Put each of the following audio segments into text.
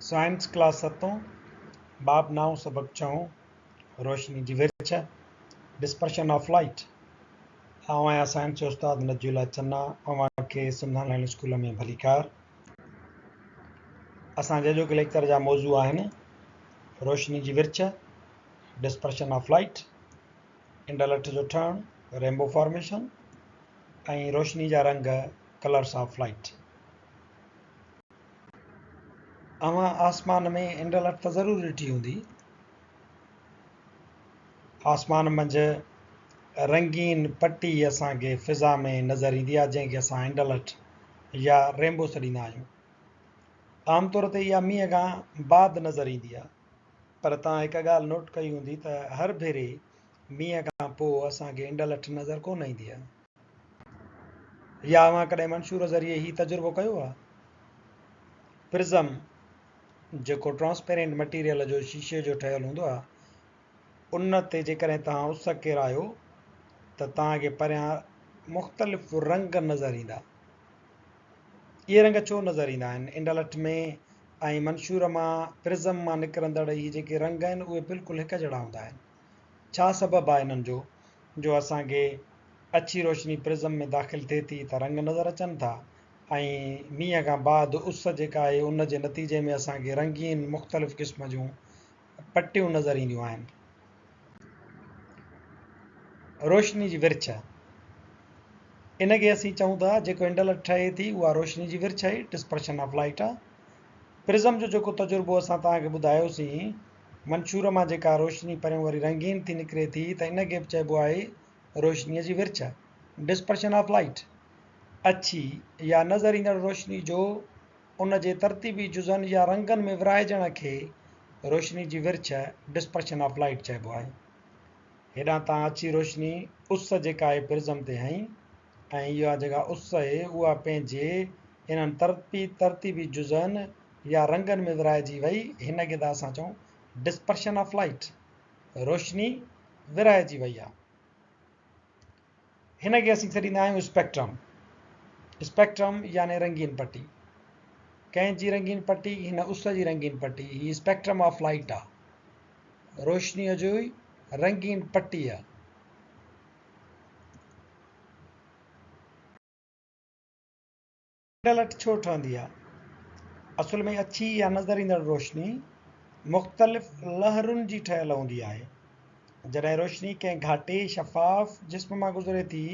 Science class ستون، باب نائون سبق ڇهون، روشني جي ورڇ، Dispersion of Light، آئون آهيان سائنس جو استاد نجي الله چنا، اوهان کي سنڌ آن لائين اسڪول ۾ ڀليڪار. اسان جي اڄوڪي ليڪچر جا موضوع آهن، روشني جي ورڇ، Dispersion of Light، انڊلٺ جو ٺهڻ، Rainbow Formation، ۽ روشني جا رنگ، Colors of Light. اوهان آسمان ۾ انڊلٺ ته ضرور ڏٺي هوندي. آسمان منجهه رنگين پٽي اسان کي فضا ۾ نظر ايندي آهي جنهن کي اسان انڊلٺ يا رينبو سڏيندا آهيون. عام طور تي اها مينهن کان بعد نظر ايندي آهي پر توهان هڪ ڳالهه نوٽ ڪئي هوندي ته هر ڀيري مينهن کان پوء اسان کي انڊلٺ نظر ڪونه ايندي آهي. يا اوهان ڪڏهن منشور ذريعي هي تجربو ڪيو آهي؟ پرزم جيڪو ٽرانسپيرنٽ مٽيريل جو شيشي جو ٺهيل هوندو آهي ان تي جيڪڏهن توهان اس ڪيرايو ته توهان کي پريان مختلف رنگ نظر ايندا. اهي رنگ ڇو نظر ايندا آهن؟ انڊلٺ ۾ ۽ منشور مان پرزم مان نڪرندڙ اهي جيڪي رنگ آهن اهي بلڪل هڪ جهڙا هوندا آهن. ڇا سبب آهي انهن جو جو اسان کي اڇي روشني پرزم ۾ داخل ٿئي ٿي ته رنگ نظر اچن ٿا ۽ مينهن کان بعد اس جيڪا آهي ان جي نتيجي ۾ اسان کي رنگين مختلف قسم جون پٽيون نظر اينديون آهن. روشني جي ورڇ، ان کي اسين چئون ٿا جيڪو انڊلٺ ٺهي ٿي اها روشني جي ورڇ آهي، Dispersion of Light، آهي. پرزم جو جيڪو تجربو اسان توهان کي ٻڌايوسين منشور مان جيڪا روشني پريون وري رنگين ٿي نڪري ٿي ته ان کي به چئبو آهي روشنيء جي ورڇ، Dispersion of Light. اڇي يا نظر ايندڙ روشني جو ان جي ترتيبي جزن يا رنگن ۾ ورهائجڻ کي روشني جي ورڇ، Dispersion of Light، چئبو آهي. هيڏانهن تان اڇي روشني اس جيڪا آهي پرزم تي هنئي ۽ اها جيڪا اس آهي اها پنهنجي انهن ترتيبي جزن يا رنگن ۾ ورهائجي وئي، هن کي ٿا اسان چئون ڊسپرشن آف لائيٽ، روشني ورهائجي وئي آ. هن کي اسين سڏيندا آهيون اسپيڪٽرم، اسپيڪٽرم يعني رنگين پٽي. ڪنهن جي رنگين پٽي؟ هن اس جي رنگين پٽي. هي اسپيڪٽرم آف لائيٽ آ، روشنيء جي رنگين پٽي آ. لٽ ڇو ٺهندي آهي؟ اصل ۾ اڇي يا نظر ايندڙ روشني مختلف لهرن جي ٺهيل هوندي آهي. جڏهن روشني ڪنهن گهاٽي شفاف جسم مان گذري ٿي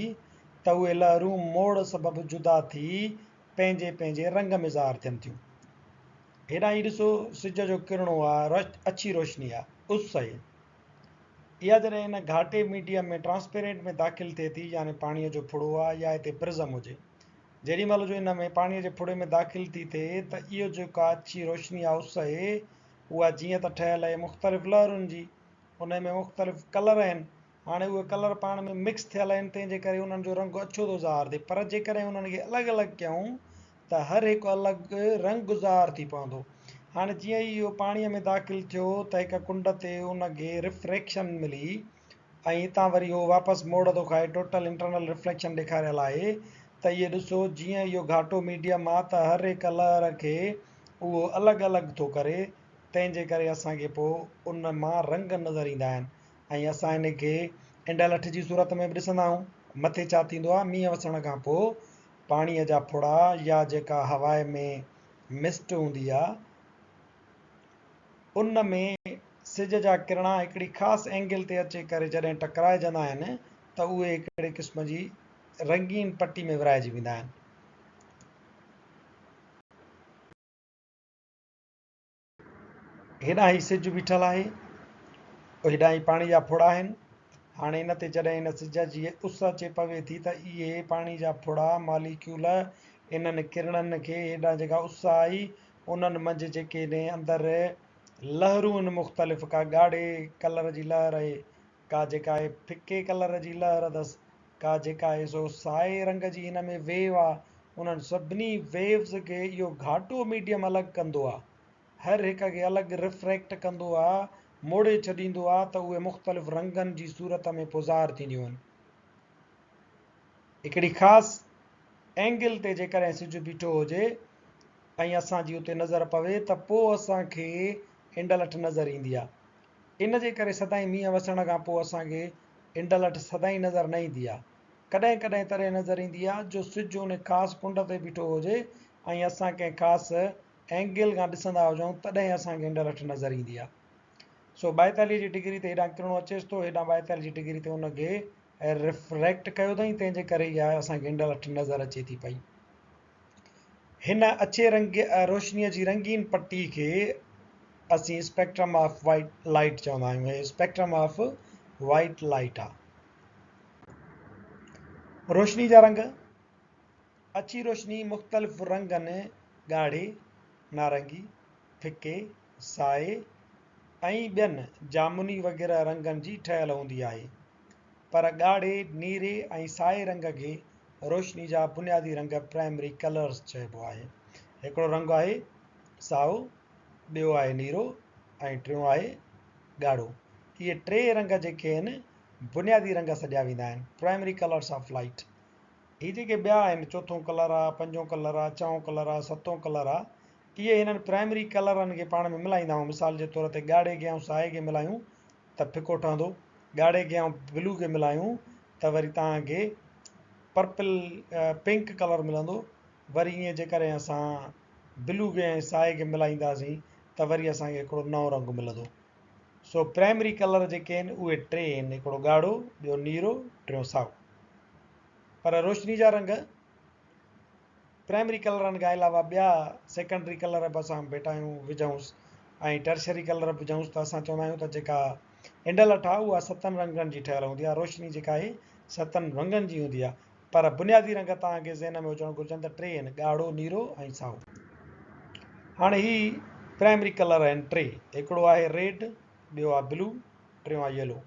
ته اهي لهرون موڙ سبب جدا ٿي پنهنجي پنهنجي رنگ ۾ ظاهر ٿين ٿيون. هيڏانهن هي ڏسو سج جو ڪرڻو آهي، اڇي روشني آهي، اس آهي. اها جڏهن ان گهاٽي ميڊيم ۾ ٽرانسپيرنٽ ۾ داخل ٿئي ٿي يعني پاڻيء جو ڦڙو آهي يا هتي پرزم هجي. جيڏي مهل جو ان ۾ پاڻيء جي ڦڙي ۾ داخل ٿي ٿئي ته اهو جيڪا اڇي روشني يا اس اهي، اها جيئن ته ٺهيل اهي مختلف لهرن جي، انهي ۾ مختلف ڪلر اهن، هاڻي اهي ڪلر پاڻ ۾ مڪس ٿيل اهن تنهن جي ڪري انهن جو رنگ اڇو ٿو ظاهر ٿئي پر جيڪڏهن انهن کي الڳ الڳ ڪيون ته هر هڪ الڳ رنگ ظاهر ٿي پوندو. هاڻي جيئن ئي اهو پاڻيء ۾ داخل ٿيو ته هڪ ڪنڊ تي ان کي رفريڪشن ملي ۽ هتان وري اهو واپس موڙ ٿو کائي ٽوٽل انٽرنل رفليڪشن ڏيکاريل آهي ته اهي ڏسو جيئن اهو گهاٽو ميڊيم آ ته هر هڪ لهر کي اهو الڳ الڳ ٿو ڪري تنهن جي ڪري اسان کي پوء ان مان رنگ نظر ايندا آهن ۽ اسان ان کي انڊلٺ جي صورت ۾ به ڏسندا آهيون مٿي ڇا ٿيندو آ مينهن وسڻ کان پوء پاڻي جا ڦڙا يا جيڪا هواء ۾ مسٽ هوندي آ ان ۾ سج جا ڪرڻا هڪڙي خاص اينگل تي اچي ڪري جڏهن ٽڪرائجندا آهن ته اهي هڪڙي قسم جي رنگين پٽي ۾ ورهائجي ويندا آهن. هيڏانهن هي سج بيٺل آهي، هيڏانهن هي پاڻي جا ڦڙا آهن. هاڻي ان تي جڏهن هن سج جي اس اچي پوي ٿي ته اهي پاڻي جا ڦڙا، ماليڪيول، انهن ڪرڻن کي هيڏانهن جيڪا اس آئي انهن منجهه جيڪي ني اندر لهرون آهن مختلف ڪا ڳاڙهي ڪلر جي لهر اهي ڪا جيڪا آهي ڦڪي ڪلر جي لهر اٿس ڪا جيڪا آهي سو سائي رنگ جي هن ۾ ويو آ انهن سڀني ويوز کي اهو گهاٽو ميڊيم الڳ ڪندو آ هر هڪ کي الڳ رفريڪٽ ڪندو آ موڙي ڇڏيندو آ ته اهي مختلف رنگن جي صورت ۾ پوء ظاهر ٿينديون آهن. هڪڙي خاص اينگل تي جيڪڏهن سج بيٺو هجي. ۽ اسان جي اتي نظر پوي ته پوء اسان کي انڊلٺ نظر ايندي آ. ان جي ڪري سدائين مينهن وسڻ کان پوء اسان کي انڊلٺ سدائين نظر نه ايندي آ. ڪڏهن ڪڏهن تڏهن نظر ايندي آ جو سج ان خاص ڪنڊ تي بيٺو هجي ۽ اسان ڪنهن خاص اينگل کان ڏسندا هجون تڏهن اسان کي انڊلٺ نظر ايندي آ. سو 42 جي ڊگري تي هيڏانهن ڪرڻو اچيس ٿو هيڏانهن 42 جي ڊگري تي ان کي ريفريڪٽ ڪيو اٿائين تنهن جي ڪري اها اسان کي انڊلٺ نظر اچي ٿي پئي. هن اڇي رنگ روشنيء جي رنگين پٽي کي اسين اسپيڪٽرم آف وائيٽ لائيٽ چوندا آهيون. هي اسپيڪٽرم آف وائيٽ لائيٽ آ. روشني جا رنگ، اڇي روشني مختلف رنگن ڳاڙهي، نارنگي، ڦڪي، سائي ۽ ٻين جامني وغيره رنگن جي ٺهيل هوندي آهي. پر ڳاڙهي، نيري ۽ سائي رنگ کي روشني جا بنيادي رنگ Primary Colours چئبو آهي. هڪڙو رنگ آهي سائو، ٻيو آهي نيرو ۽ ٽيون آهي ڳاڙهو. اهي ٽي رنگ جيڪي آهن بنيادي رنگ سڏيا ويندا آهن Primary Colours of Light. هي جيڪي ٻيا آهن چوٿون ڪلر آ، پنجون ڪلر آ، ڇهون ڪلر آ، ستون ڪلر آ، اهي هنن پرائمري ڪلرن کي پاڻ ۾ ملائيندا آهيون. مثال جي طور تي ڳاڙهي کي ۽ سائي کي ملايون ته ڦڪو ٺهندو، ڳاڙهي کي ۽ بلو کي ملايون ته وري توهان کي پرپل پنڪ ڪلر ملندو، وري ائين جيڪڏهن اسان بلو کي ۽ سائي کي ملائينداسين ته وري اسان کي هڪڙو نئون رنگ ملندو. سو پرائمري ڪلر جيڪي آهن اهي ٽي آهن، هڪڙو ڳاڙهو، ٻيو نيرو، ٽيون سائو. پر روشني جا رنگ پرائمري ڪلرن کان علاوه ٻيا سيڪنڊري ڪلر به اسان ڀيٽايون وجهونس ۽ ٽرشري ڪلر به وجهونس ته اسان چوندا آهيون ته جيڪا انڊلٺ آهي اها ستن رنگن جي ٺهيل هوندي آهي روشني جيڪا آهي ستن رنگن جي هوندي آهي پر بنيادي رنگ توهان کي ذهن ۾ هجڻ گهرجن ته ٽي آهن ڳاڙهو نيرو ۽ سائو. هاڻي هي پرائمري ڪلر آهن ٽي هڪڙو آهي ريڊ ٻيو آهي بلو ٽيون آهي يلو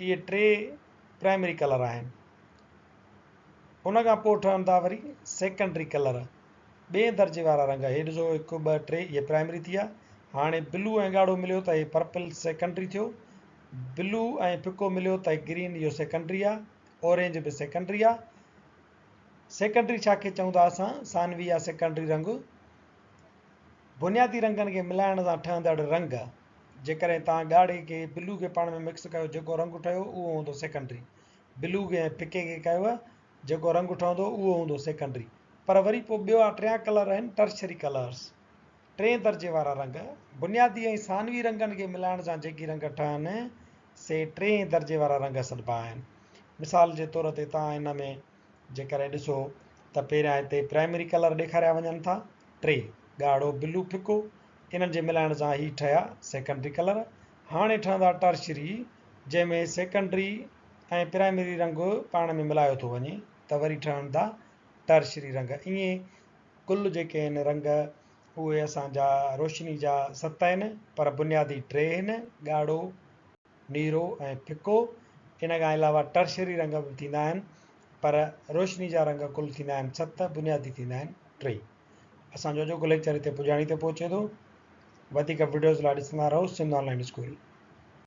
اهي ٽي پرائمري ڪلر آهن. ان کان پوء ٺهن ٿا وري سيڪنڊري ڪلر، ٻئين درجي وارا رنگ. هي ڏسو هڪ، ٻه، ٽي اهي پرائمري ٿي ويا. هاڻي بلو ۽ ڳاڙهو مليو ته هي پرپل سيڪنڊري ٿيو. بلو ۽ ڦڪو مليو ته گرين اهو سيڪنڊري آ. اورينج به سيڪنڊري آ. سيڪنڊري ڇا کي چئون ٿا اسان؟ ثانوي يا سيڪنڊري رنگ. بنيادي رنگن کي ملائڻ سان ٺهندڙ رنگ. جيڪڏهن توهان ڳاڙهي کي بلو کي پاڻ ۾ مڪس ڪيو جيڪو رنگ ٺهيو اهو هوندو سيڪنڊري. بلو کي ۽ ڦڪي کي ڪيو جيڪو رنگ ٺهندو اهو هوندو سيڪنڊري. پر وري پوء ٻيا ٽيان ڪلر آهن ٽرشري ڪلرز، ٽئين درجي وارا رنگ. بنيادي ۽ ثانوي رنگن کي ملائڻ سان جيڪي رنگ ٺهن سي ٽئين درجي وارا رنگ سڏبا آهن. مثال جي طور تي توهان هن ۾ جيڪڏهن ڏسو ته پهريان هتي پرائمري ڪلر ڏيکاريا وڃن ٿا ٽي، ڳاڙهو، بلو، ڦڪو، انهن جي ملائڻ سان هي ٺهيا سيڪنڊري ڪلر. هاڻي ٺهندا ٽرشري جنهن ۾ سيڪنڊري ۽ پرائمري رنگ پاڻ ۾ ملايو ٿو وڃي ته وري ٺهن ٿا ٽرشري رنگ. ائين ڪل جيڪي آهن رنگ اهي اسان جا روشني جا ست آهن پر بنيادي ٽي آهن، ڳاڙهو، نيرو ۽ ڦڪو. ان کان علاوه ٽرشري رنگ به ٿيندا آهن پر روشني جا رنگ ڪل ٿيندا آهن ست، بنيادي ٿيندا آهن ٽي. اسان جو اڄوڪو ليڪچر هتي پڄاڻي تي پهچي ٿو. وڌيڪ وڊيوز لاء ڏسندا رهو سنڌ آن لائن اسڪول.